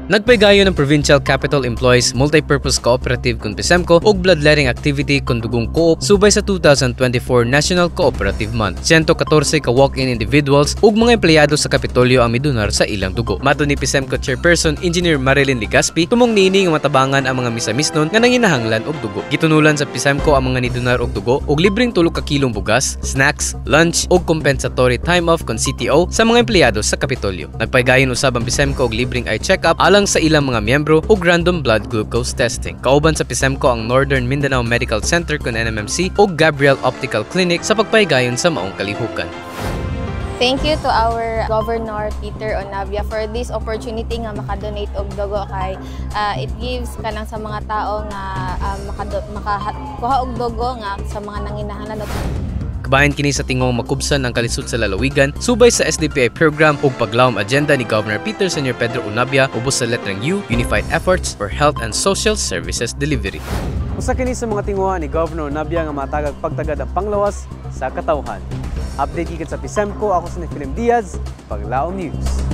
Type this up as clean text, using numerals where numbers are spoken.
Nagpaygayon ang Provincial Capital Employees Multipurpose Cooperative kun PESEMCO og bloodletting activity kun Dugong Co-op subay sa 2024 National Cooperative Month. 114 ka walk-in individuals ug mga empleyado sa Kapitolyo ang midonar sa ilang dugo. Matod ni PESEMCO Chairperson Engineer Marilyn Ligaspi, tumong niini nga matabangan ang mga misamisnon nga nanginahanglan og dugo. Gitunulan sa PESEMCO ang mga nidonar og dugo og libreng 3 ka kilong bugas, snacks, lunch ug compensatory time off kon CTO sa mga empleyado sa Kapitolyo. Nagpaygayon usab ang PESEMCO og libreng eye check-up alang sa ilang mga miyembro ug random blood glucose testing. Kauban sa PESEMCO ang Northern Mindanao Medical Center kun NMMC ug Gabriel Optical Clinic sa pagpaygayon sa maong kalihukan. Thank you to our Governor Peter Onabia for this opportunity nga makadonate og dugo kay it gives kanang sa mga tao nga makakuha og dugo nga sa mga nanginahanglan og Kabahin kini sa tingong makubsan ang kalisod sa lalawigan subay sa SDPI program ug paglawom agenda ni Governor Peter Sr. Pedro Unabia ubos sa letrang U, Unified Efforts for Health and Social Services Delivery. Usa kini sa mga tinguha ni Governor Nabia nga matagag pagtagad ang panglawas sa katawhan. Update gikan sa PESEMCO, ako si Nefilim Diaz, Paglaom News.